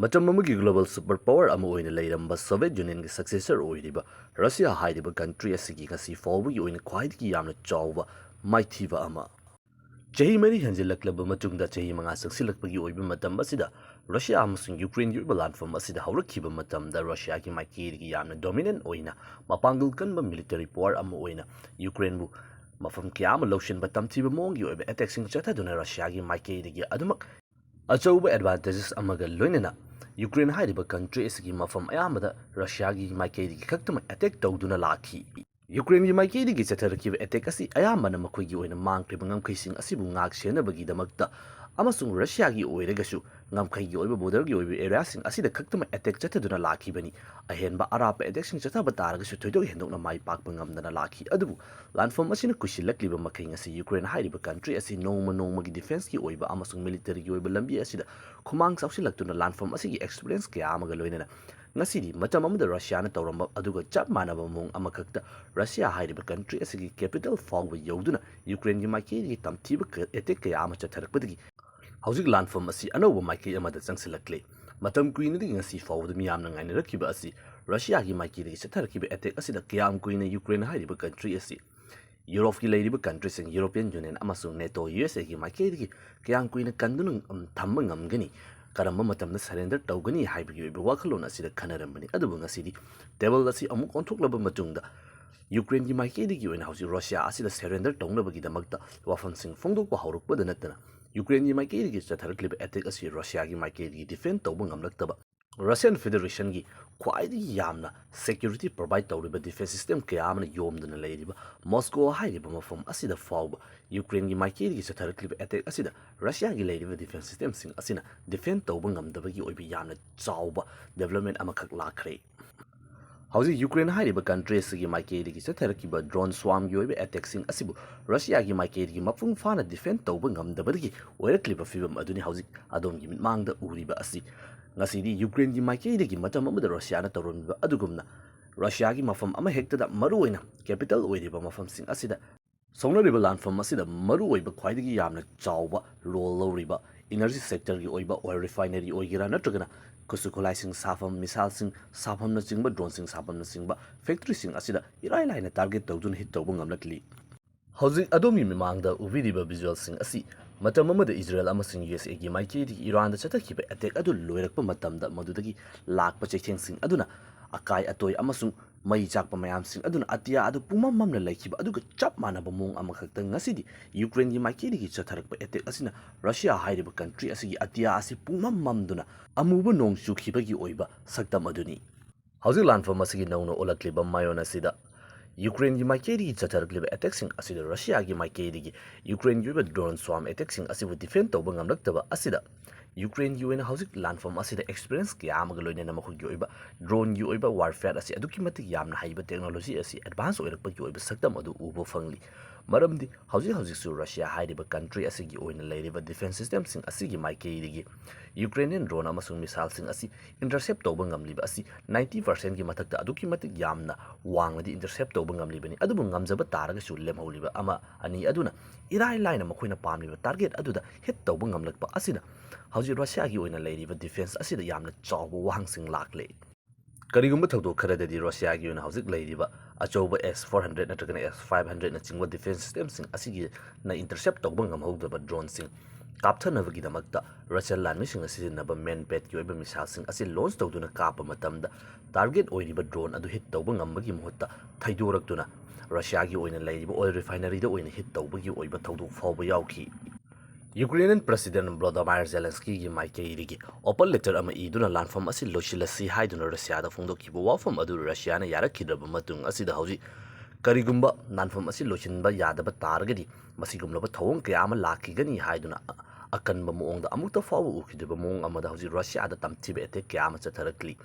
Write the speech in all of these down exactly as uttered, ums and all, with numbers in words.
ꯃꯇꯝ ꯑꯃꯒꯤ global super power ꯑꯃ ꯑꯣꯏꯅ ꯂꯩꯔꯝꯕ Soviet Unionꯒꯤ successor ꯑꯣꯏꯔꯤꯕ Russia ꯍꯥꯏꯔꯤꯕ country ꯑꯁꯤꯒꯤ ꯉꯁꯤ ꯐꯥꯎꯕꯒꯤ ꯑꯣꯏꯅ ꯈ꯭ꯋꯥꯏꯗꯒꯤ ꯌꯥꯝꯅ ꯆꯥꯎꯕ ꯃꯥꯏꯊꯤꯕ ꯑꯃ꯫ ꯆꯍꯤ ꯃꯔꯤ ꯍꯦꯟꯖꯤꯜꯂꯛꯂꯕ ꯃꯇꯨꯡꯗ ꯆꯍꯤ ꯃꯉꯥ ꯆꯪꯁꯤꯜꯂꯛꯄꯒꯤ ꯑꯣꯏꯕ ꯃꯇꯝ ꯑꯁꯤꯗ Russia ꯑꯃꯁꯨꯡ Ukraineꯒꯤ ꯑꯣꯏꯕ ꯂꯥꯟꯐꯝ ꯑꯁꯤꯗ ꯍꯧꯔꯛꯈꯤꯕ ꯃꯇꯝꯗ Russiaꯒꯤ ꯃꯥꯏꯀꯩꯗꯒꯤ ꯌꯥꯝꯅ dominant ꯑꯣꯏꯅ ꯃꯄꯥꯡꯒꯜ ꯀꯟꯕ military power ꯑꯃ ꯑꯣꯏꯅ Ukraineꯕꯨ ꯃꯐꯝ ꯀꯌꯥ ꯑꯃ ꯂꯧꯁꯤꯟꯕ ꯇꯝꯊꯤꯕ ꯃꯑꯣꯡꯒꯤ ꯑꯣꯏꯕ attackꯁꯤꯡ ꯆꯠꯊꯗꯨꯅ Russiaꯒꯤ ꯃꯥꯏꯀꯩꯗꯒꯤ ꯑꯗꯨꯃꯛ ꯑꯆꯧꯕ advantages ꯑꯃꯒ ꯂꯣꯏꯅꯅ Ukraine ꯍꯥꯏꯔꯤꯕ country ꯑꯁꯤꯒꯤ ꯃꯐꯝ ꯑꯌꯥꯝꯕꯗ Russiaꯒꯤ ꯃꯥꯏꯀꯩꯗꯒꯤ ꯈꯛꯇꯃꯛ attack ꯇꯧꯗꯨꯅ ꯂꯥꯛꯈꯤ꯫ Ukraineꯒꯤ ꯃꯥꯏꯀꯩꯗꯒꯤ ꯆꯠꯊꯔꯛꯈꯤꯕ attack ꯑꯁꯤ ꯑꯌꯥꯝꯕꯅ ꯃꯈꯣꯏꯒꯤ ꯑꯣꯏꯅ ꯃꯥꯡꯈ꯭ꯔꯤꯕ ꯉꯝꯈꯩꯁꯤꯡ ꯑꯁꯤꯕꯨ ꯉꯥꯛ ꯁꯦꯟꯅꯕꯒꯤꯗꯃꯛꯇ ꯑꯃꯁꯨꯡ Russiaꯒꯤ ꯑꯣꯏꯔꯒꯁꯨ ꯉꯝꯈꯩꯒꯤ ꯑꯣꯏꯕ borderꯒꯤ ꯑꯣꯏꯕ areaꯁꯤꯡ ꯑꯁꯤꯗ ꯈꯛꯇꯃꯛ attack ꯆꯠꯊꯗꯨꯅ ꯂꯥꯛꯈꯤꯕꯅꯤ꯫ ꯑꯍꯦꯟꯕ ꯑꯔꯥꯞꯄ attackꯁꯤꯡ ꯆꯠꯊꯕ ꯇꯥꯔꯒꯁꯨ ꯊꯣꯏꯗꯣꯛ ꯍꯦꯟꯗꯣꯛꯅ ꯃꯥꯏ ꯄꯥꯛꯄ ꯉꯝꯗꯅ ꯂꯥꯛꯈꯤ꯫ ꯑꯗꯨꯕꯨ ꯂꯥꯟꯐꯝ ꯑꯁꯤꯅ ꯀꯨꯏꯁꯤꯜꯂꯛꯂꯤꯕ ꯃꯈꯩ ꯉꯁꯤ Ukraine ꯍꯥꯏꯔꯤꯕ country ꯑꯁꯤ ꯅꯣꯡꯃ ꯅꯣꯡꯃꯒꯤ defenceꯀꯤ ꯑꯣꯏꯕ ꯑꯃꯁꯨꯡ militaryꯒꯤ ꯑꯣꯏꯕ ꯂꯝꯕꯤ ꯑꯁꯤꯗ ꯈꯨꯃꯥꯡ ꯆꯥꯎꯁꯤꯜꯂꯛꯇꯨꯅ ꯂꯥꯟꯐꯝ ꯑꯁꯤꯒꯤ experience ꯀꯌꯥ ꯑꯃꯒ ꯂꯣꯏꯅꯅ ꯉꯁꯤꯗꯤ ꯃꯇꯝ ꯑꯃꯗ Russiaꯅ ꯇꯧꯔꯝꯕ ꯑꯗꯨꯒ ꯆꯞ ꯃꯥꯟꯅꯕ ꯃꯑꯣꯡ ꯑꯃꯈꯛꯇ Russia ꯍꯥꯏꯔꯤꯕ country ꯑꯁꯤꯒꯤ capital ꯐꯥꯎꯕ ꯌꯧꯗꯨꯅ Ukraineꯒꯤ ꯃꯥꯏꯀꯩꯗꯒꯤ ꯇꯝꯊꯤꯕ ꯀ-, attack ꯀꯌꯥ ꯑꯃ ꯆꯠꯊꯔꯛꯄꯗꯒꯤ ꯍꯧꯖꯤꯛ ꯂꯥꯟꯐꯝ ꯑꯁꯤ ꯑꯅꯧꯕ ꯃꯥꯏꯀꯩ ꯑꯃꯗ ꯆꯪꯁꯤꯜꯂꯛꯂꯦ꯫ ꯃꯇꯝ ꯀꯨꯏꯅꯗꯒꯤ ꯉꯁꯤ ꯐꯥꯎꯕꯗ ꯃꯤꯌꯥꯝꯅ ꯉꯥꯏꯅꯔꯛꯈꯤꯕ ꯑꯁꯤ Russiaꯒꯤ ꯃꯥꯏꯀꯩꯗꯒꯤ ꯆꯠꯊꯔꯛꯈꯤꯕ attack ꯑꯁꯤꯗ ꯀꯌꯥꯝ ꯀꯨꯏꯅ Ukraine ꯍꯥꯏꯔꯤꯕ country ꯑꯁꯤ Europeꯀꯤ ꯂꯩꯔꯤꯕ countryꯁꯤꯡ, European Union ꯑꯃꯁꯨꯡ NATO, USAꯒꯤ ꯃꯥꯏꯀꯩꯗꯒꯤ ꯀꯌꯥꯝ ꯀꯨꯏꯅ ꯀꯟꯗꯨꯅ, ꯎꯝ, ꯊꯝꯕ ꯉꯝꯒꯅꯤ, ꯀꯔꯝꯕ ꯃꯇꯝꯗ surrender ꯇꯧꯒꯅꯤ ꯍꯥꯏꯕꯒꯤ ꯑꯣꯏꯕ ꯋꯥꯈꯜꯂꯣꯟ ꯑꯁꯤꯗ ꯈꯟꯅꯔꯝꯕꯅꯤ꯫ ꯑꯗꯨꯕꯨ ꯉꯁꯤꯗꯤ table ꯑꯁꯤ ꯑꯃꯨꯛ ꯑꯣꯟꯊꯣꯛꯂꯕ ꯃꯇꯨꯡꯗ Ukraineꯒꯤ ꯃꯥꯏꯀꯩꯗꯒꯤ ꯑꯣꯏꯅ ꯍꯧꯖꯤꯛ Russia ꯑꯁꯤꯗ surrender ꯇꯧꯅꯕꯒꯤꯗꯃꯛꯇ ꯋꯥꯐꯝꯁꯤꯡ ꯐꯣꯡꯗꯣꯛꯄ ꯍꯧꯔꯛꯄꯗ ꯅꯠꯇꯅ Ukraineꯒꯤ ꯃꯥꯏꯀꯩꯗꯒꯤ ꯆꯠꯊꯔꯛꯂꯤꯕ attack ꯑꯁꯤ Russiaꯒꯤ ꯃꯥꯏꯀꯩꯗꯒꯤ defend ꯇꯧꯕ ꯉꯝꯂꯛꯇꯕ Russian Federationꯒꯤ ꯈ꯭ꯋꯥꯏꯗꯒꯤ ꯌꯥꯝꯅ security provide ꯇꯧꯔꯤꯕ defense system ꯀꯌꯥ ꯑꯃꯅ ꯌꯣꯝꯗꯨꯅ ꯂꯩꯔꯤꯕ Moscow ꯍꯥꯏꯔꯤꯕ ꯃꯐꯝ ꯑꯁꯤꯗ ꯐꯥꯎꯕ Ukraineꯒꯤ ꯃꯥꯏꯀꯩꯗꯒꯤ ꯆꯠꯊꯔꯛꯂꯤꯕ attack ꯑꯁꯤꯗ Russiaꯒꯤ ꯂꯩꯔꯤꯕ defense systemꯁꯤꯡ ꯑꯁꯤꯅ defend ꯇꯧꯕ ꯉꯝꯗꯕꯒꯤ ꯑꯣꯏꯕ ꯌꯥꯝꯅ ꯆꯥꯎꯕ development ꯑꯃꯈꯛ ꯂꯥꯛꯈ꯭ꯔꯦ꯫ ꯍꯧꯖꯤꯛ Ukraine ꯍꯥꯏꯔꯤꯕ country ꯑꯁꯤꯒꯤ ꯃꯥꯏꯀꯩꯗꯒꯤ ꯆꯠꯊꯔꯛꯈꯤꯕ drone swarmꯒꯤ ꯑꯣꯏꯕ attackꯁꯤꯡ ꯑꯁꯤꯕꯨ Russiaꯒꯤ ꯃꯥꯏꯀꯩꯗꯒꯤ ꯃꯄꯨꯡ ꯐꯥꯅ defend ꯇꯧꯕ ꯉꯝꯗꯕꯗꯒꯤ ꯑꯣꯏꯔꯛꯂꯤꯕ ꯐꯤꯕꯝ ꯑꯗꯨꯅꯤ ꯍꯧꯖꯤꯛ ꯑꯗꯣꯝꯒꯤ ꯃꯤꯠꯃꯥꯡꯗ ꯎꯔꯤꯕ ꯑꯁꯤ꯫ ꯉꯁꯤꯗꯤ Ukraineꯒꯤ ꯃꯥꯏꯀꯩꯗꯒꯤ ꯃꯇꯝ ꯑꯃꯗ Russiaꯅ ꯇꯧꯔꯝꯃꯤꯕ ꯑꯗꯨꯒꯨꯝꯅ Russiaꯒꯤ ꯃꯐꯝ ꯑꯃꯍꯦꯛꯇꯗ, ꯃꯔꯨꯑꯣꯏꯅ capital ꯑꯣꯏꯔꯤꯕ ꯃꯐꯝꯁꯤꯡ ꯑꯁꯤꯗ ꯁꯣꯛꯅꯔꯤꯕ ꯂꯥꯟꯐꯝ ꯑꯁꯤꯗ ꯃꯔꯨꯑꯣꯏꯕ ꯈ꯭ꯋꯥꯏꯗꯒꯤ ꯌꯥꯝꯅ ꯆꯥꯎꯕ role ꯂꯧꯔꯤꯕ energy sectorꯒꯤ ꯑꯣꯏꯕ oil refinery ꯑꯣꯏꯒꯦꯔꯥ, ꯅꯠꯇ꯭ꯔꯒꯅ ꯈꯨꯠꯁꯨ ꯈꯨꯠꯂꯥꯏꯁꯤꯡ ꯁꯥꯐꯝ, missileꯁꯤꯡ ꯁꯥꯐꯝꯅꯆꯤꯡꯕ, droneꯁꯤꯡ ꯁꯥꯐꯝꯅꯆꯤꯡꯕ factoryꯁꯤꯡ ꯑꯁꯤꯗ ꯏꯔꯥꯏ ꯂꯥꯏꯅ target ꯇꯧꯗꯨꯅ hit ꯇꯧꯕ ꯉꯝꯂꯛꯂꯤ꯫ ꯍꯧꯖꯤꯛ ꯑꯗꯣꯝꯒꯤ ꯃꯤꯃꯥꯡꯗ ꯎꯕꯤꯔꯤꯕ visualꯁꯤꯡ ꯑꯁꯤ ꯃꯇꯝ ꯑꯃꯗ ꯏꯖꯔꯦꯜ ꯑꯃꯁꯨꯡ USAꯒꯤ ꯃꯥꯏꯀꯩꯗꯒꯤ ꯏꯔꯥꯟꯗ ꯆꯠꯊꯈꯤꯕ attack ꯑꯗꯨ ꯂꯣꯏꯔꯛꯄ ꯃꯇꯝꯗ ꯃꯗꯨꯗꯒꯤ ꯂꯥꯛꯄ ꯆꯩꯊꯦꯡꯁꯤꯡ ꯑꯗꯨꯅ ꯑꯀꯥꯏ ꯑꯇꯣꯏ ꯑꯃꯁꯨꯡ ꯃꯩ ꯆꯥꯛꯄ ꯃꯌꯥꯝꯁꯤꯡ ꯑꯗꯨꯅ ꯑꯇꯤꯌꯥ ꯑꯗꯨ ꯄꯨꯡꯃꯝ ꯃꯝꯅ ꯂꯩꯈꯤꯕ ꯑꯗꯨꯒ ꯆꯞ ꯃꯥꯟꯅꯕ ꯃꯑꯣꯡ ꯑꯃꯈꯛꯇ ꯉꯁꯤꯗꯤ ꯌꯨꯀ꯭ꯔꯦꯟꯒꯤ ꯃꯥꯏꯀꯩꯗꯒꯤ ꯆꯠꯊꯔꯛꯄ attack ꯑꯁꯤꯅ ꯔꯁꯤꯌꯥ ꯍꯥꯏꯔꯤꯕ country ꯑꯁꯤꯒꯤ ꯑꯇꯤꯌꯥ ꯑꯁꯤ ꯄꯨꯡꯃꯝ ꯃꯝꯗꯨꯅ ꯑꯃꯨꯕ ꯅꯣꯡ ꯆꯨꯈꯤꯕꯒꯤ ꯑꯣꯏꯕ ꯁꯛꯇꯝ ꯑꯗꯨꯅꯤ꯫ ꯍꯧꯖꯤꯛ ꯂꯥꯟꯐꯝ ꯑꯁꯤꯒꯤ ꯅꯧꯅ ꯑꯣꯜꯂꯛꯂꯤꯕ ꯃꯥꯌꯣꯟ ꯑꯁꯤꯗ ꯌꯨꯀ꯭ꯔꯦꯟꯒꯤ ꯃꯥꯏꯀꯩꯗꯒꯤ ꯆꯠꯊꯔꯛꯂꯤꯕ attackꯁꯤꯡ ꯑꯁꯤꯗ ꯔꯁꯤꯌꯥꯒꯤ ꯃꯥꯏꯀꯩꯗꯒꯤ ꯌꯨꯀ꯭ꯔꯦꯟꯒꯤ ꯑꯣꯏꯕ drone swarm attackꯁꯤꯡ ꯑꯁꯤꯕꯨ defend ꯇꯧꯕ ꯉꯝꯂꯛꯇꯕ ꯑꯁꯤꯗ ꯌꯨꯀ꯭ꯔꯦꯟꯒꯤ ꯑꯣꯏꯅ ꯍꯧꯖꯤꯛ ꯂꯥꯟꯐꯝ ꯑꯁꯤꯗ experience ꯀꯌꯥ ꯑꯃꯒ ꯂꯣꯏꯅꯅ ꯃꯈꯣꯏꯒꯤ ꯑꯣꯏꯕ droneꯒꯤ ꯑꯣꯏꯕ warfare ꯑꯁꯤ ꯑꯗꯨꯛꯀꯤ ꯃꯇꯤꯛ ꯌꯥꯝꯅ ꯍꯩꯕ, technology ꯑꯁꯤ advance ꯑꯣꯏꯔꯛꯄꯒꯤ ꯑꯣꯏꯕ ꯁꯛꯇꯝ ꯑꯗꯨ ꯎꯕ ꯐꯪꯂꯤ꯫ ꯃꯔꯝꯗꯤ ꯍꯧꯖꯤꯛ ꯍꯧꯖꯤꯛꯁꯨ ꯔꯁꯤꯌꯥ ꯍꯥꯏꯔꯤꯕ country ꯑꯁꯤꯒꯤ ꯑꯣꯏꯅ ꯂꯩꯔꯤꯕ defence systemꯁꯤꯡ ꯑꯁꯤꯒꯤ ꯃꯥꯏꯀꯩꯗꯒꯤ Ukrainian drone ꯑꯃꯁꯨꯡ missileꯁꯤꯡ ꯑꯁꯤ intercept ꯇꯧꯕ ꯉꯝꯂꯤꯕ ꯑꯁꯤ ninety percentꯀꯤ ꯃꯊꯛꯇ ꯑꯗꯨꯛꯀꯤ ꯃꯇꯤꯛ ꯌꯥꯝꯅ ꯋꯥꯡꯅꯗꯤ intercept ꯇꯧꯕ ꯉꯝꯂꯤꯕꯅꯤ꯫ ꯑꯗꯨꯕꯨ ꯉꯝꯖꯕ ꯇꯥꯔꯒꯁꯨ ꯂꯦꯝꯍꯧꯔꯤꯕ ꯑꯃ ꯑꯅꯤ ꯑꯗꯨꯅ ꯏꯔꯥꯏ ꯂꯥꯏꯅ ꯃꯈꯣꯏꯅ ꯄꯥꯝꯂꯤꯕ target ꯑꯗꯨꯗ hit ꯇꯧꯕ ꯉꯝꯂꯛꯄ ꯑꯁꯤꯅ ꯍꯧꯖꯤꯛ ꯔꯁꯤꯌꯥꯒꯤ ꯑꯣꯏꯅ ꯂꯩꯔꯤꯕ defence ꯑꯁꯤꯗ ꯌꯥꯝꯅ ꯆꯥꯎꯕ ꯋꯥꯍꯪꯁꯤꯡ ꯂꯥꯛꯂꯦ꯫ ꯀꯔꯤꯒꯨꯝꯕ ꯊꯧꯗꯣꯛ ꯈꯔꯗꯗꯤ ꯔꯁꯤꯌꯥꯒꯤ ꯑꯣꯏꯅ ꯍꯧꯖꯤꯛ ꯂꯩꯔꯤꯕ ꯑꯆꯧꯕ S four hundred ꯅꯠꯇ꯭ꯔꯒꯅ S five hundredꯅꯆꯤꯡꯕ defence systemꯁꯤꯡ ꯑꯁꯤꯒꯤꯅ intercept ꯇꯧꯕ ꯉꯝꯍꯧꯗꯕ droneꯁꯤꯡ ꯀꯥꯞꯊꯅꯕꯒꯤꯗꯃꯛꯇ Russian ꯂꯥꯟꯃꯤꯁꯤꯡꯅ ꯁꯤꯖꯤꯟꯅꯕ manpadꯀꯤ ꯑꯣꯏꯕ missileꯁꯤꯡ ꯑꯁꯤ launch ꯇꯧꯗꯨꯅ ꯀꯥꯞꯄ ꯃꯇꯝꯗ target ꯑꯣꯏꯔꯤꯕ drone ꯑꯗꯨ hit ꯇꯧꯕ ꯉꯝꯕꯒꯤ ꯃꯍꯨꯠꯇ ꯊꯩꯗꯣꯔꯛꯇꯨꯅ ꯔꯁꯤꯌꯥꯒꯤ ꯑꯣꯏꯅ ꯂꯩꯔꯤꯕ oil refineryꯗ ꯑꯣꯏꯅ hit ꯇꯧꯕꯒꯤ ꯑꯣꯏꯕ ꯊꯧꯗꯣꯛ ꯐꯥꯎꯕ ꯌꯥꯎꯈꯤ꯫ Ukrainian President Volodymyr Zelenskyꯒꯤ ꯃꯥꯏꯀꯩꯗꯒꯤ open letter ꯑꯃ ꯏꯗꯨꯅ ꯂꯥꯟꯐꯝ ꯑꯁꯤ ꯂꯣꯏꯁꯤꯜꯂꯁꯤ ꯍꯥꯏꯗꯨꯅ ꯔꯁꯤꯌꯥꯗ ꯐꯣꯡꯗꯣꯛꯈꯤꯕ ꯋꯥꯐꯝ ꯑꯗꯨ ꯔꯁꯤꯌꯥꯅ ꯌꯥꯔꯛꯈꯤꯗ꯭ꯔꯕ ꯃꯇꯨꯡ ꯑꯁꯤꯗ ꯍꯧꯖꯤꯛ ꯀꯔꯤꯒꯨꯝꯕ ꯂꯥꯟꯐꯝ ꯑꯁꯤ ꯂꯣꯏꯁꯤꯟꯕ ꯌꯥꯗꯕ ꯇꯥꯔꯒꯗꯤ ꯃꯁꯤꯒꯨꯝꯂꯕ ꯊꯧꯑꯣꯡ ꯀꯌꯥ ꯑꯃ ꯂꯥꯛꯈꯤꯒꯅꯤ ꯍꯥꯏꯗꯨꯅ ꯑꯀꯟꯕ ꯃꯑꯣꯡꯗ ꯑꯃꯨꯛꯇ ꯐꯥꯎꯕ ꯎꯈꯤꯗ꯭ꯔꯤꯕ ꯃꯑꯣꯡ ꯑꯃꯗ ꯍꯧꯖꯤꯛ ꯔꯁꯤꯌꯥꯗ ꯇꯝꯊꯤꯕ attack ꯀꯌꯥ ꯑꯃ ꯆꯠꯊꯔꯛꯂꯤ꯫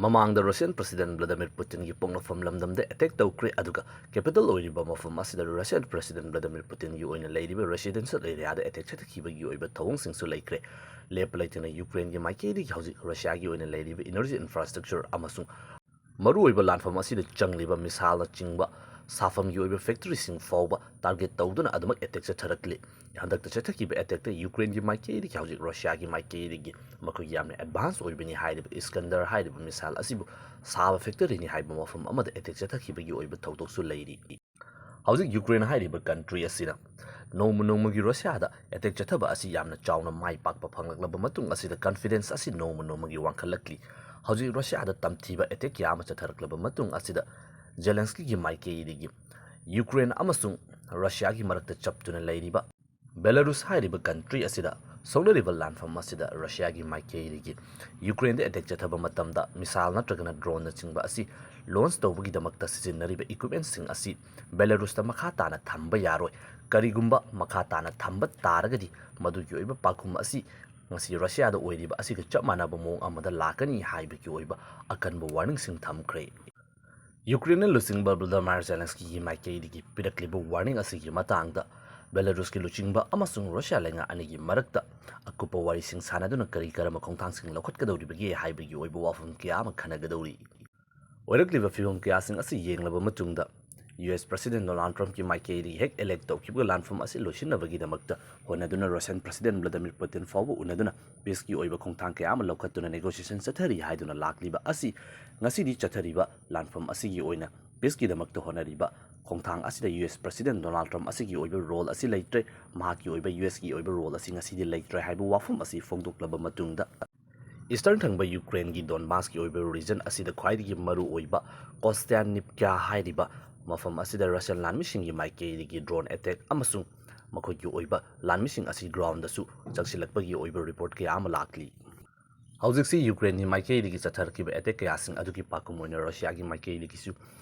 ꯃꯃꯥꯡꯗ Russian President Vladimir Putinꯒꯤ ꯄꯣꯛꯅꯐꯝ ꯂꯝꯗꯝꯗ attack ꯇꯧꯈ꯭ꯔꯦ, ꯑꯗꯨꯒ capital ꯑꯣꯏꯔꯤꯕ ꯃꯐꯝ ꯑꯁꯤꯗ Russian President Vladimir Putinꯒꯤ ꯑꯣꯏꯅ ꯂꯩꯔꯤꯕ residential areaꯗ attack ꯆꯠꯊꯈꯤꯕꯒꯤ ꯑꯣꯏꯕ ꯊꯧꯑꯣꯡꯁꯤꯡꯁꯨ ꯂꯩꯈ꯭ꯔꯦ꯫ ꯂꯦꯞꯄ ꯂꯩꯇꯅ Ukraineꯒꯤ ꯃꯥꯏꯀꯩꯗꯒꯤ ꯍꯧꯖꯤꯛ ꯔꯁꯤꯌꯥꯒꯤ ꯑꯣꯏꯅ ꯂꯩꯔꯤꯕ energy infrastructure ꯑꯃꯁꯨꯡ ꯃꯔꯨꯑꯣꯏꯕ ꯂꯥꯟꯐꯝ ꯑꯁꯤꯗ ꯆꯪꯂꯤꯕ missileꯅꯆꯤꯡꯕ ꯁꯥꯐꯝꯒꯤ ꯑꯣꯏꯕ ꯐꯦꯛꯇꯔꯤꯁꯤꯡ ꯐꯥꯎꯕ ꯇꯥꯔꯒꯦꯠ ꯇꯧꯗꯨꯅ ꯑꯗꯨꯃꯛ ꯑꯦꯇꯦꯛ ꯆꯠꯊꯔꯛꯂꯤ꯫ ꯍꯟꯗꯛꯇ ꯆꯠꯊꯈꯤꯕ ꯑꯦꯇꯦꯛꯇ ꯌꯨꯀ꯭ꯔꯦꯟꯒꯤ ꯃꯥꯏꯀꯩꯗꯒꯤ ꯍꯧꯖꯤꯛ ꯔꯁꯤꯌꯥꯒꯤ ꯃꯥꯏꯀꯩꯗꯒꯤ ꯃꯈꯣꯏꯒꯤ ꯌꯥꯝꯅ ꯑꯦꯗꯚꯥꯟꯁ ꯑꯣꯏꯕꯅꯤ ꯍꯥꯏꯔꯤꯕ ꯏꯁꯀꯟꯗꯔ ꯍꯥꯏꯔꯤꯕ ꯃꯤꯁꯥꯏꯜ ꯑꯁꯤꯕꯨ ꯁꯥꯕ ꯐꯦꯛꯇꯔꯤꯅꯤ ꯍꯥꯏꯕ ꯃꯐꯝ ꯑꯃꯗ ꯑꯦꯇꯦꯛ ꯆꯠꯊꯈꯤꯕꯒꯤ ꯑꯣꯏꯕ ꯊꯧꯗꯣꯛꯁꯨ ꯂꯩꯔꯤ꯫ ꯍꯧꯖꯤꯛ ꯌꯨꯀ꯭ꯔꯦꯟ ꯍꯥꯏꯔꯤꯕ ꯀꯟꯇ꯭ꯔꯤ ꯑꯁꯤꯅ ꯅꯣꯡꯃ ꯅꯣꯡꯃꯒꯤ ꯔꯁꯤꯌꯥꯗ ꯑꯦꯇꯦꯛ ꯆꯠꯊꯕ ꯑꯁꯤ ꯌꯥꯝꯅ ꯆꯥꯎꯅ ꯃꯥꯏ ꯄꯥꯛꯄ ꯐꯪꯂꯛꯂꯕ ꯃꯇꯨꯡ ꯑꯁꯤꯗ ꯀꯟꯐꯤꯗꯦꯟꯁ ꯑꯁꯤ ꯅꯣꯡꯃ ꯅꯣꯡꯃꯒꯤ ꯋꯥꯡꯈꯠꯂꯛꯂꯤ꯫ ꯍꯧꯖꯤꯛ ꯔꯁꯤꯌꯥꯗ ꯇꯝꯊꯤꯕ ꯑꯦꯇꯦꯛ ꯀꯌꯥ ꯑꯃ ꯆꯠꯊꯔꯛꯂꯕ ꯃꯇꯨꯡ ꯑꯁꯤꯗ ꯖꯦꯂꯦꯟꯁꯀꯤꯒꯤ ꯃꯥꯏꯀꯩꯗꯒꯤ ꯌꯨꯀ꯭ꯔꯦꯟ ꯑꯃꯁꯨꯡ ꯔꯁꯤꯌꯥꯒꯤ ꯃꯔꯛꯇ ꯆꯞꯇꯨꯅ ꯂꯩꯔꯤꯕ ꯕꯦꯂꯥꯔꯨꯁ ꯍꯥꯏꯔꯤꯕ ꯀꯟꯇ꯭ꯔꯤ ꯑꯁꯤꯗ ꯁꯣꯛꯅꯔꯤꯕ ꯂꯥꯟꯐꯝ ꯑꯁꯤꯗ ꯔꯁꯤꯌꯥꯒꯤ ꯃꯥꯏꯀꯩꯗꯒꯤ ꯌꯨꯀ꯭ꯔꯦꯟꯗ ꯑꯦꯇꯦꯛ ꯆꯠꯊꯕ ꯃꯇꯝꯗ ꯃꯤꯁꯥꯏꯜ ꯅꯠꯇ꯭ꯔꯒꯅ ꯗ꯭ꯔꯣꯟꯅꯆꯤꯡꯕ ꯑꯁꯤ ꯂꯣꯟꯆ ꯇꯧꯕꯒꯤꯗꯃꯛꯇ ꯁꯤꯖꯤꯟꯅꯔꯤꯕ ꯏꯀ꯭ꯋꯤꯞꯃꯦꯟꯁꯤꯡ ꯑꯁꯤ ꯕꯦꯂꯥꯔꯨꯁꯇ ꯃꯈꯥ ꯇꯥꯅ ꯊꯝꯕ ꯌꯥꯔꯣꯏ꯫ ꯀꯔꯤꯒꯨꯝꯕ ꯃꯈꯥ ꯇꯥꯅ ꯊꯝꯕ ꯇꯥꯔꯒꯗꯤ ꯃꯗꯨꯒꯤ ꯑꯣꯏꯕ ꯄꯥꯎꯈꯨꯝ ꯑꯁꯤ ꯉꯁꯤ ꯔꯁꯤꯌꯥꯗ ꯑꯣꯏꯔꯤꯕ ꯑꯁꯤꯒ ꯆꯞ ꯃꯥꯟꯅꯕ ꯃꯑꯣꯡ ꯑꯃꯗ ꯂꯥꯛꯀꯅꯤ ꯍꯥꯏꯕꯒꯤ ꯑꯣꯏꯕ ꯑꯀꯟꯕ ꯋꯥꯔꯅꯤꯡꯁꯤꯡ ꯊꯝꯈ꯭ꯔꯦ꯫ ꯌꯨꯀ꯭ꯔꯦꯟꯅ ꯂꯨꯆꯤꯡꯕ ꯚ꯭ꯂꯥꯗꯤꯃꯥꯏꯔ ꯖꯦꯂꯦꯟꯁꯀꯤꯒꯤ ꯃꯥꯏꯀꯩꯗꯒꯤ ꯄꯤꯔꯛꯂꯤꯕ ꯋꯥꯔꯅꯤꯡ ꯑꯁꯤꯒꯤ ꯃꯇꯥꯡꯗ ꯕꯦꯂꯥꯔꯨꯁꯀꯤ ꯂꯨꯆꯤꯡꯕ ꯑꯃꯁꯨꯡ ꯔꯁꯤꯌꯥ ꯂꯩꯉꯥꯛ ꯑꯅꯤꯒꯤ ꯃꯔꯛꯇ ꯑꯀꯨꯞꯄ ꯋꯥꯔꯤꯁꯤꯡ ꯁꯥꯟꯅꯗꯨꯅ ꯀꯔꯤ ꯀꯔꯝꯕ ꯈꯣꯡꯊꯥꯡꯁꯤꯡ ꯂꯧꯈꯠꯀꯗꯧꯔꯤꯕꯒꯦ ꯍꯥꯏꯕꯒꯤ ꯑꯣꯏꯕ ꯋꯥꯐꯝ ꯀꯌꯥ ꯑꯃ ꯈꯟꯅꯒꯗꯧꯔꯤ꯫ ꯑꯣꯏꯔꯛꯂꯤꯕ ꯐꯤꯕꯝ ꯀꯌꯥꯁꯤꯡ ꯑꯁꯤ ꯌꯦꯡꯂꯕ ꯃꯇꯨꯡꯗ, ꯌꯨ ꯑꯦꯁ ꯄ꯭ꯔꯁꯤꯗꯦꯟ ꯗꯣꯅꯥꯜꯗ ꯇ꯭ꯔꯝꯞꯀꯤ ꯃꯥꯏꯀꯩꯗꯒꯤ ꯍꯦꯛ ꯏꯂꯦꯛ ꯇꯧꯈꯤꯕ ꯂꯥꯟꯐꯝ ꯑꯁꯤ ꯂꯣꯏꯁꯤꯟꯅꯕꯒꯤꯗꯃꯛꯇ ꯍꯣꯠꯅꯗꯨꯅ ꯔꯁꯤꯌꯥꯟ ꯄ꯭ꯔꯁꯤꯗꯦꯟ ꯚ꯭ꯂꯥꯗꯤꯃꯤꯔ ꯄꯨꯇꯤꯟ ꯐꯥꯎꯕ ꯎꯅꯗꯨꯅ ꯄꯤꯁꯀꯤ ꯑꯣꯏꯕ ꯈꯣꯡꯊꯥꯡ ꯀꯌꯥ ꯑꯃ ꯂꯧꯈꯠꯇꯨꯅ ꯅꯦꯒꯣꯁꯤꯌꯦꯁꯟ ꯆꯠꯊꯔꯤ ꯍꯥꯏꯗꯨꯅ ꯂꯥꯛꯂꯤꯕ ꯑꯁꯤ ꯉꯁꯤꯗꯤ ꯆꯠꯊꯔꯤꯕ ꯂꯥꯟꯐꯝ ꯑꯁꯤꯒꯤ ꯑꯣꯏꯅ ꯄꯤꯁꯀꯤꯗꯃꯛꯇ ꯍꯣꯠꯅꯔꯤꯕ ꯈꯣꯡꯊꯥꯡ ꯑꯁꯤꯗ ꯌꯨ ꯑꯦꯁ ꯄ꯭ꯔꯁꯤꯗꯦꯟ ꯗꯣꯅꯥꯜꯗ ꯇ꯭ꯔꯝꯞ ꯑꯁꯤꯒꯤ ꯑꯣꯏꯕ ꯔꯣꯜ ꯑꯁꯤ ꯂꯩꯇ꯭ꯔꯦ, ꯃꯍꯥꯛꯀꯤ ꯑꯣꯏꯕ ꯌꯨ ꯑꯦꯁꯀꯤ ꯑꯣꯏꯕ ꯔꯣꯜ ꯑꯁꯤ ꯉꯁꯤꯗꯤ ꯂꯩꯇ꯭ꯔꯦ ꯍꯥꯏꯕ ꯋꯥꯐꯝ ꯑꯁꯤ ꯐꯣꯡꯗꯣꯛꯂꯕ ꯃꯇꯨꯡꯗ, ꯏꯁꯇꯔꯟ ꯊꯪꯕ ꯌꯨꯀ꯭ꯔꯦꯟꯒꯤ ꯗꯣꯟꯕꯥꯁꯀꯤ ꯑꯣꯏꯕ ꯔꯤꯖꯟ ꯑꯁꯤꯗ ꯈ꯭ꯋꯥꯏꯗꯒꯤ ꯃꯔꯨ ꯑꯣꯏꯕ ꯀꯣꯁꯇ꯭ꯌꯥꯟꯅꯤꯞꯀꯥ ꯍꯥꯏꯔꯤꯕ ꯃꯐꯝ ꯑꯁꯤꯗ ꯔꯁꯤꯌꯟ ꯂꯥꯟꯃꯤꯁꯤꯡꯒꯤ ꯃꯥꯏꯀꯩꯗꯒꯤ ꯗ꯭ꯔꯣꯟ ꯑꯦꯇꯦꯛ ꯑꯃꯁꯨꯡ ꯃꯈꯣꯏꯒꯤ ꯑꯣꯏꯕ ꯂꯥꯟꯃꯤꯁꯤꯡ ꯑꯁꯤ ꯒ꯭ꯔꯥꯎꯟꯗꯁꯨ ꯆꯪꯁꯤꯜꯂꯛꯄꯒꯤ ꯑꯣꯏꯕ ꯔꯤꯄꯣꯔꯠ ꯀꯌꯥ ꯑꯃ ꯂꯥꯛꯂꯤ꯫ ꯍꯧꯖꯤꯛꯁꯤ ꯌꯨꯀ꯭ꯔꯦꯟꯒꯤ ꯃꯥꯏꯀꯩꯗꯒꯤ ꯆꯠꯊꯔꯛꯈꯤꯕ ꯑꯦꯇꯦꯛ ꯀꯌꯥꯁꯤꯡ ꯑꯗꯨꯒꯤ ꯄꯥꯎꯈꯨꯝ ꯑꯣꯏꯅ ꯔꯁꯤꯌꯥꯒꯤ ꯃꯥꯏꯀꯩꯗꯒꯤꯁꯨ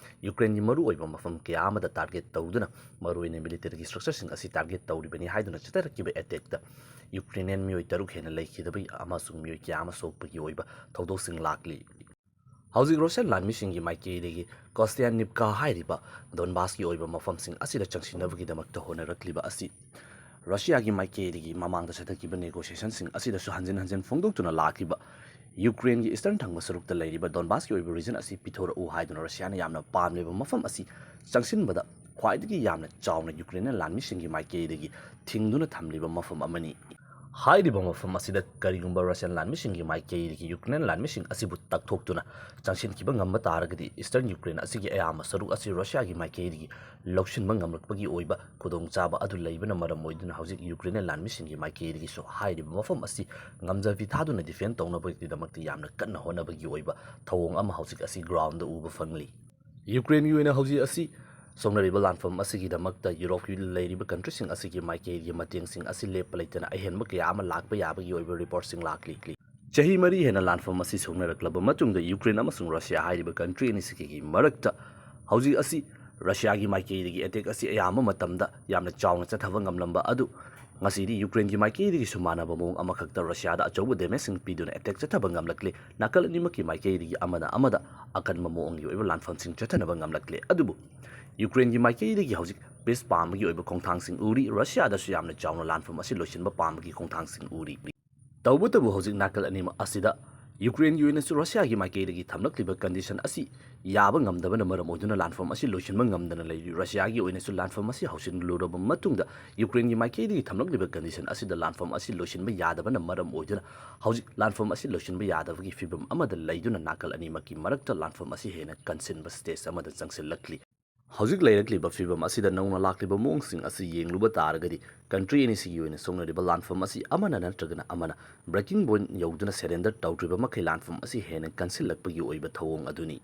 ꯌꯨꯀ꯭ꯔꯦꯟꯒꯤ ꯃꯔꯨꯑꯣꯏꯕ ꯃꯐꯝ ꯀꯌꯥ ꯑꯃꯗ ꯇꯥꯔꯒꯦꯠ ꯇꯧꯗꯨꯅ ꯃꯔꯨꯑꯣꯏꯅ ꯃꯤꯂꯤꯇꯔꯤꯒꯤ ꯁ꯭ꯇ꯭ꯔꯛꯆꯔꯁꯤꯡ ꯑꯁꯤ ꯇꯥꯔꯒꯦꯠ ꯇꯧꯔꯤꯕꯅꯤ ꯍꯥꯏꯗꯨꯅ ꯆꯠꯊꯔꯛꯈꯤꯕ ꯑꯦꯇꯦꯛꯇ ꯌꯨꯀ꯭ꯔꯦꯅꯤꯌꯟ ꯃꯤꯑꯣꯏ ꯇꯔꯨꯛ ꯍꯦꯟꯅ ꯂꯩꯈꯤꯗꯕ ꯑꯃꯁꯨꯡ ꯃꯤꯑꯣꯏ ꯀꯌꯥ ꯑꯃ ꯁꯣꯛꯄꯒꯤ ꯑꯣꯏꯕ ꯊꯧꯗꯣꯛꯁꯤꯡ ꯂꯥꯛꯂꯤ꯫ ꯍꯧꯖꯤꯛ ꯔꯁꯤꯌꯟ ꯂꯥꯟꯃꯤꯁꯤꯡꯒꯤ ꯃꯥꯏꯀꯩꯗꯒꯤ ꯀꯣꯁꯇ꯭ꯌꯥꯟꯅꯤꯞꯀꯥ ꯍꯥꯏꯔꯤꯕ ꯗꯣꯟꯕꯥꯁꯀꯤ ꯑꯣꯏꯕ ꯃꯐꯝꯁꯤꯡ ꯑꯁꯤꯗ ꯆꯪꯁꯤꯟꯅꯕꯒꯤꯗꯃꯛꯇ ꯍꯣꯠꯅꯔꯛꯂꯤꯕ ꯑꯁꯤ ꯔꯁꯤꯌꯥꯒꯤ ꯃꯥꯏꯀꯩꯗꯒꯤ ꯃꯃꯥꯡꯗ ꯆꯠꯊꯈꯤꯕ ꯅꯦꯒꯣꯁꯤꯌꯦꯁꯟꯁꯤꯡ ꯑꯁꯤꯗꯁꯨ ꯍꯟꯖꯤꯟ ꯍꯟꯖꯤꯟ ꯐꯣꯡꯗꯣꯛꯇꯨꯅ ꯂꯥꯛꯈꯤꯕ ꯌꯨꯀ꯭ꯔꯦꯟꯒꯤ ꯏꯁꯇꯔꯟ ꯊꯪꯕ ꯁꯔꯨꯛꯇ ꯂꯩꯔꯤꯕ ꯗꯣꯟꯕꯥꯁꯀꯤ ꯑꯣꯏꯕ ꯔꯤꯖꯟ ꯑꯁꯤ ꯄꯤꯊꯣꯔꯛꯎ ꯍꯥꯏꯗꯨꯅ ꯔꯁꯤꯌꯥꯅ ꯌꯥꯝꯅ ꯄꯥꯝꯂꯤꯕ ꯃꯐꯝ ꯑꯁꯤ ꯆꯪꯁꯤꯟꯕꯗ ꯈ꯭ꯋꯥꯏꯗꯒꯤ ꯌꯥꯝꯅ ꯆꯥꯎꯅ ꯌꯨꯀ꯭ꯔꯦꯟ ꯂꯥꯟꯃꯤꯁꯤꯡꯒꯤ ꯃꯥꯏꯀꯩꯗꯒꯤ ꯊꯤꯡꯗꯨꯅ ꯊꯝꯂꯤꯕ ꯃꯐꯝ ꯑꯃꯅꯤ꯫ ꯍꯥꯏꯔꯤꯕ ꯃꯐꯝ ꯑꯁꯤꯗ ꯀꯔꯤꯒꯨꯝꯕ ꯔꯁꯤꯌꯥꯟ ꯂꯥꯟꯃꯤꯁꯤꯡꯒꯤ ꯃꯥꯏꯀꯩꯗꯒꯤ ꯌꯨꯀ꯭ꯔꯦꯟ ꯂꯥꯟꯃꯤꯁꯤꯡ ꯑꯁꯤꯕꯨ ꯇꯛꯊꯣꯛꯇꯨꯅ ꯆꯪꯁꯤꯟꯈꯤꯕ ꯉꯝꯕ ꯇꯥꯔꯒꯗꯤ, ꯏꯁꯇꯔꯟ ꯌꯨꯀ꯭ꯔꯦꯟ ꯑꯁꯤꯒꯤ ꯑꯌꯥꯝꯕ ꯁꯔꯨꯛ ꯑꯁꯤ ꯔꯁꯤꯌꯥꯒꯤ ꯃꯥꯏꯀꯩꯗꯒꯤ ꯂꯧꯁꯤꯟꯕ ꯉꯝꯂꯛꯄꯒꯤ ꯑꯣꯏꯕ ꯈꯨꯗꯣꯡꯆꯥꯕ ꯑꯗꯨ ꯂꯩꯕꯅ ꯃꯔꯝ ꯑꯣꯏꯗꯨꯅ ꯍꯧꯖꯤꯛ ꯌꯨꯀ꯭ꯔꯦꯟ ꯂꯥꯟꯃꯤꯁꯤꯡꯒꯤ ꯃꯥꯏꯀꯩꯗꯒꯤꯁꯨ ꯍꯥꯏꯔꯤꯕ ꯃꯐꯝ ꯑꯁꯤ ꯉꯝꯖꯕꯤ ꯊꯥꯗꯨꯅ ꯗꯤꯐꯦꯟ ꯇꯧꯅꯕꯒꯤꯗꯃꯛꯇ ꯌꯥꯝꯅ ꯀꯟꯅ ꯍꯣꯠꯅꯕꯒꯤ ꯑꯣꯏꯕ ꯊꯧꯑꯣꯡ ꯑꯃ ꯍꯧꯖꯤꯛ ꯑꯁꯤ ꯒ꯭ꯔꯥꯎꯟꯗ ꯎꯕ ꯐꯪꯂꯤ꯫ ꯌꯨꯀ꯭ꯔꯦꯟꯒꯤ ꯑꯣꯏꯅ ꯍꯧꯖꯤꯛ ꯑꯁꯤ ꯁꯣꯛꯅꯔꯤꯕ ꯂꯥꯟꯐꯝ ꯑꯁꯤꯒꯤꯗꯃꯛꯇ ꯌꯨꯔꯣꯞꯀꯤ ꯂꯩꯔꯤꯕ ꯀꯟꯇ꯭ꯔꯤꯁꯤꯡ ꯑꯁꯤꯒꯤ ꯃꯥꯏꯀꯩꯒꯤ ꯃꯇꯦꯡꯁꯤꯡ ꯑꯁꯤ ꯂꯦꯞꯄ ꯂꯩꯇꯅ ꯑꯍꯦꯟꯕ ꯀꯌꯥ ꯑꯃ ꯂꯥꯛꯄ ꯌꯥꯕꯒꯤ ꯑꯣꯏꯕ ꯔꯤꯄꯣꯔꯠꯁꯤꯡ ꯂꯥꯛꯂꯤ꯫ ꯆꯍꯤ ꯃꯔꯤ ꯍꯦꯟꯅ ꯂꯥꯟꯐꯝ ꯑꯁꯤ ꯁꯣꯛꯅꯔꯛꯂꯕ ꯃꯇꯨꯡꯗ ꯌꯨꯀ꯭ꯔꯦꯟ ꯑꯃꯁꯨꯡ ꯔꯁꯤꯌꯥ ꯍꯥꯏꯔꯤꯕ ꯀꯟꯇ꯭ꯔꯤ ꯑꯅꯤꯁꯤꯒꯤ ꯃꯔꯛꯇ ꯍꯧꯖꯤꯛ ꯑꯁꯤ ꯔꯁꯤꯌꯥꯒꯤ ꯃꯥꯏꯀꯩꯗꯒꯤ ꯑꯦꯇꯦꯛ ꯑꯁꯤ ꯑꯌꯥꯝꯕ ꯃꯇꯝꯗ ꯌꯥꯝꯅ ꯆꯥꯎꯅ ꯆꯠꯊꯕ ꯉꯝꯂꯝꯕ ꯑꯗꯨ ꯉꯁꯤꯗꯤ ꯌꯨꯀ꯭ꯔꯦꯟꯒꯤ ꯃꯥꯏꯀꯩꯗꯒꯤꯁꯨ ꯃꯥꯟꯅꯕ ꯃꯑꯣꯡ ꯑꯃꯈꯛꯇ ꯔꯁꯤꯌꯥꯗ ꯑꯆꯧꯕ ꯗꯦꯃꯦꯖꯁꯤꯡ ꯄꯤꯗꯨꯅ ꯑꯦꯇꯦꯛ ꯆꯠꯊꯕ ꯉꯝꯂꯛꯂꯦ꯫ ꯅꯥꯀꯜ ꯑꯅꯤꯃꯛꯀꯤ ꯃꯥꯏꯀꯩꯗꯒꯤ ꯑꯃꯅ ꯑꯃꯗ ꯑꯀꯟꯕ ꯃꯑꯣꯡꯒꯤ ꯑꯣꯏꯕ ꯂꯥꯟꯐꯝꯁꯤꯡ ꯆꯠꯊꯅꯕ ꯉꯝꯂꯛꯂꯦ꯫ ꯑꯗꯨꯕꯨ ꯌꯨꯀ꯭ꯔꯦꯟꯒꯤ ꯃꯥꯏꯀꯩꯗꯒꯤ ꯍꯧꯖꯤꯛ ꯄꯤꯁ ꯄꯥꯝꯕꯒꯤ ꯑꯣꯏꯕ ꯈꯣꯡꯊꯥꯡꯁꯤꯡ ꯎꯔꯤ꯫ ꯔꯁꯤꯌꯥꯗꯁꯨ ꯌꯥꯝꯅ ꯆꯥꯎꯅ ꯂꯥꯟꯐꯝ ꯑꯁꯤ ꯂꯣꯏꯁꯤꯟꯕ ꯄꯥꯝꯕꯒꯤ ꯈꯣꯡꯊꯥꯡꯁꯤꯡ ꯎꯔꯤ꯫ ꯇꯧꯕꯇꯕꯨ ꯍꯧꯖꯤꯛ ꯅꯥꯀꯜ ꯑꯅꯤꯃꯛ ꯑꯁꯤꯗ ꯌꯨꯀ꯭ꯔꯦꯟꯒꯤ ꯑꯣꯏꯅꯁꯨ ꯔꯁꯤꯌꯥꯒꯤ ꯃꯥꯏꯀꯩꯗꯒꯤ ꯊꯝꯂꯛꯂꯤꯕ ꯀꯟꯗꯤꯁꯟ ꯑꯁꯤ ꯌꯥꯕ ꯉꯝꯗꯕꯅ ꯃꯔꯝ ꯑꯣꯏꯗꯨꯅ ꯂꯥꯟꯐꯝ ꯑꯁꯤ ꯂꯣꯏꯁꯤꯟꯕ ꯉꯝꯗꯅ ꯂꯩꯔꯤ꯫ ꯔꯁꯤꯌꯥꯒꯤ ꯑꯣꯏꯅꯁꯨ ꯂꯥꯟꯐꯝ ꯑꯁꯤ ꯍꯧꯁꯤꯜꯂꯨꯔꯕ ꯃꯇꯨꯡꯗ ꯌꯨꯀ꯭ꯔꯦꯟꯒꯤ ꯃꯥꯏꯀꯩꯗꯒꯤ ꯊꯝꯂꯛꯂꯤꯕ ꯀꯟꯗꯤꯁꯟ ꯑꯁꯤꯗ ꯂꯥꯟꯐꯝ ꯑꯁꯤ ꯂꯣꯏꯁꯤꯟꯕ ꯌꯥꯗꯕꯅ ꯃꯔꯝ ꯑꯣꯏꯗꯨꯅ ꯍꯧꯖꯤꯛ ꯂꯥꯟꯐꯝ ꯑꯁꯤ ꯂꯣꯏꯁꯤꯟꯕ ꯌꯥꯗꯕꯒꯤ ꯐꯤꯕꯝ ꯑꯃꯗ ꯂꯩꯗꯨꯅ ꯅꯥꯀꯜ ꯑꯅꯤꯃꯛꯀꯤ ꯃꯔꯛꯇ ꯂꯥꯟꯐꯝ ꯑꯁꯤ ꯍꯦꯟꯅ ꯀꯟꯁꯤꯟꯕ ꯁ꯭ꯇꯦꯖ ꯑꯃꯗ ꯆꯪꯁꯤꯜꯂꯛꯂꯤ꯫ ꯍꯧꯖꯤꯛ ꯂꯩꯔꯛꯂꯤꯕ ꯐꯤꯕꯝ ꯑꯁꯤꯗ ꯅꯧꯅ ꯂꯥꯛꯂꯤꯕ ꯃꯑꯣꯡꯁꯤꯡ ꯑꯁꯤ ꯌꯦꯡꯂꯨꯕ ꯇꯥꯔꯒꯗꯤ ꯀꯟꯇ꯭ꯔꯤ ꯑꯅꯤꯁꯤꯒꯤ ꯑꯣꯏꯅ ꯁꯣꯛꯅꯔꯤꯕ ꯂꯥꯟꯐꯝ ꯑꯁꯤ ꯑꯃꯅ ꯅꯠꯇ꯭ꯔꯒꯅ ꯑꯃꯅ ꯕ꯭ꯔꯦꯀꯤꯡ ꯄꯣꯏꯟꯠ ꯌꯧꯗꯨꯅ ꯁꯔꯦꯟꯗꯔ ꯇꯧꯗ꯭ꯔꯤꯕ ꯃꯈꯩ ꯂꯥꯟꯐꯝ ꯑꯁꯤ ꯍꯦꯟꯅ ꯀꯟꯁꯤꯜꯂꯛꯄꯒꯤ ꯑꯣꯏꯕ ꯊꯧꯑꯣꯡ ꯑꯗꯨꯅꯤ꯫